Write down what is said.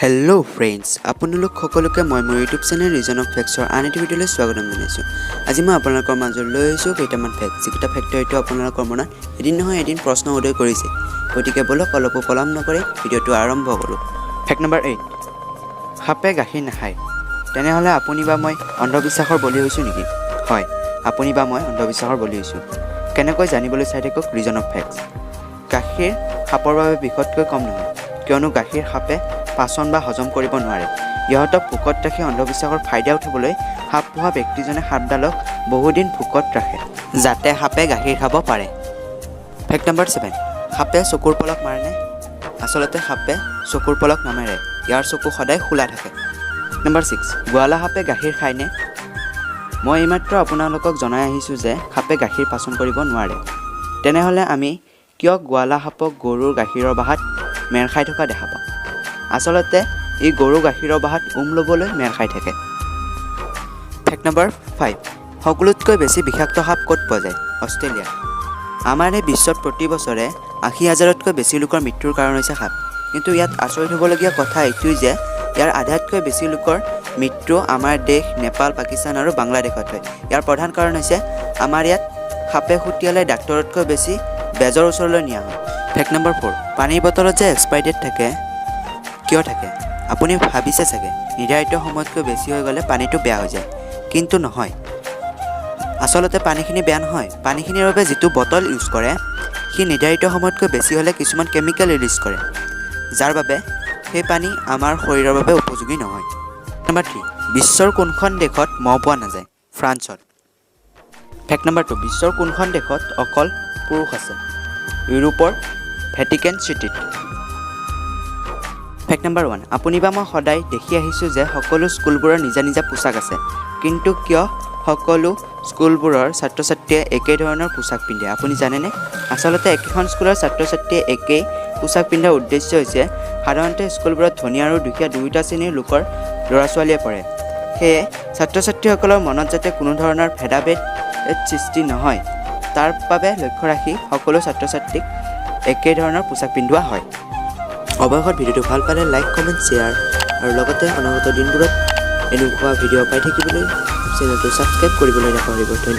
Hello' friends, আপোনালোক সকলোকে মই মোৰ ইউটিউব চেনেল ৰিজন অফ ফেক্টছৰ আন এটি ভিডিঅ'লৈ স্বাগতম জনাইছোঁ। আজি মই আপোনালোকৰ মাজত লৈ আহিছোঁ কেইটামান ফেক্ট, যিকেইটা ফেক্টে হয়তো আপোনালোকৰ মনত এদিন নহয় এদিন প্ৰশ্ন উদয় কৰিছে। গতিকে ব'লক, অলপো পলম নকৰি ভিডিঅ'টো আৰম্ভ কৰোঁ। ফেক্ট নম্বৰ 8, সাপে গাখীৰ নাখায়। তেনেহ'লে আপুনি বা মই অন্ধবিশ্বাসৰ বলি হৈছোঁ নেকি? হয়, আপুনি বা মই অন্ধবিশ্বাসৰ বলি হৈছোঁ। কেনেকৈ, জানিবলৈ চাই থাকক ৰিজন অফ ফেক্টছ। গাখীৰ সাপৰ বাবে বিষতকৈ কম নহয়, কিয়নো গাখীৰ সাপে পাচন বা হজম কৰিব নোৱাৰে। ইহঁতক ভোকত ৰাখি অন্ধবিশ্বাসৰ ফাইদা উঠাবলৈ সাপ পোহা ব্যক্তিজনে সাপডালক বহুদিন ভোকত ৰাখে, যাতে সাপে গাখীৰ খাব পাৰে। ফেক্ট নম্বৰ 7, সাপে চকুৰ পলক মাৰেনে? আচলতে সাপে চকুৰ পলক নামাৰে, ইয়াৰ চকু সদায় খোলা থাকে। নম্বৰ 6, গোৱালা সাপে গাখীৰ খায়নে? মই এইমাত্ৰ আপোনালোকক জনাই আহিছোঁ যে সাপে গাখীৰ পাচন কৰিব নোৱাৰে। তেনেহ'লে আমি কিয় গোৱালা সাপক গৰুৰ গাখীৰৰ বাহাত মেৰ খাই থকা দেখা পাওঁ? আচলতে ই গৰু গাখীৰৰ বাহাত উম ল'বলৈ মেৰ খাই থাকে। ফেক্ট নম্বৰ 5, সকলোতকৈ বেছি বিষাক্ত সাপ ক'ত পোৱা যায়? অষ্ট্ৰেলিয়াত। আমাৰ এই বিশ্বত প্ৰতি বছৰে 80 হাজাৰতকৈ বেছি লোকৰ মৃত্যুৰ কাৰণ হৈছে সাপ। কিন্তু ইয়াত আচৰিত হ'বলগীয়া কথা এইটোৱেই যে ইয়াৰ আধাতকৈ বেছি লোকৰ মৃত্যু আমাৰ দেশ নেপাল, পাকিস্তান আৰু বাংলাদেশত হয়। ইয়াৰ প্ৰধান কাৰণ হৈছে আমাৰ ইয়াত সাপে খুটিয়ালে ডাক্তৰতকৈ বেছি বেজৰ ওচৰলৈ নিয়া হয়। ফেক্ট নম্বৰ 4, পানীৰ বটলত যে এক্সপায়াৰী ডেট থাকে, কিয় থাকে? আপুনি ভাবিছে চাগে নিৰ্ধাৰিত সময়তকৈ বেছি হৈ গ'লে পানীটো বেয়া হৈ যায়। কিন্তু নহয়, আচলতে পানীখিনি বেয়া নহয়। পানীখিনিৰ বাবে যিটো বটল ইউজ কৰে, সি নিৰ্ধাৰিত সময়তকৈ বেছি হ'লে কিছুমান কেমিকেল ৰিলিজ কৰে, যাৰ বাবে সেই পানী আমাৰ শৰীৰৰ বাবে উপযোগী নহয়। নম্বৰ 3, বিশ্বৰ কোনখন দেশত মহ পোৱা নাযায়? ফ্ৰান্সত। ফেক্ট নম্বৰ 2, বিশ্বৰ কোনখন দেশত অকল পুৰুষ আছে? ইউৰোপৰ ভেটিকেন চিটিত। ফেক্ট নম্বৰ 1, আপুনি বা মই সদায় দেখি আহিছোঁ যে সকলো স্কুলবোৰৰ নিজা নিজা পোচাক আছে। কিন্তু কিয় সকলো স্কুলবোৰৰ ছাত্ৰ ছাত্ৰীয়ে একে ধৰণৰ পোচাক পিন্ধে, আপুনি জানেনে? আচলতে একেখন স্কুলৰ ছাত্ৰ ছাত্ৰীয়ে একেই পোচাক পিন্ধাৰ উদ্দেশ্য হৈছে, সাধাৰণতে স্কুলবোৰত ধনী আৰু দুখীয়া দুয়োটা শ্ৰেণীৰ লোকৰ ল'ৰা ছোৱালীয়ে পঢ়ে। সেয়ে ছাত্ৰ ছাত্ৰীসকলৰ মনত যাতে কোনো ধৰণৰ ভেদাভেদ সৃষ্টি নহয়, তাৰ বাবে লক্ষ্য ৰাখি সকলো ছাত্ৰ ছাত্ৰীক একে ধৰণৰ পোচাক পিন্ধোৱা হয়। অৱশেষত ভিডিঅ'টো ভাল পালে লাইক, কমেণ্ট, শ্বেয়াৰ আৰু লগতে অনাগত দিনবোৰত এনেকুৱা ভিডিঅ' পাই থাকিবলৈ চেনেলটো ছাবস্ক্ৰাইব কৰিবলৈ নাপাহৰিব। ধন্যবাদ।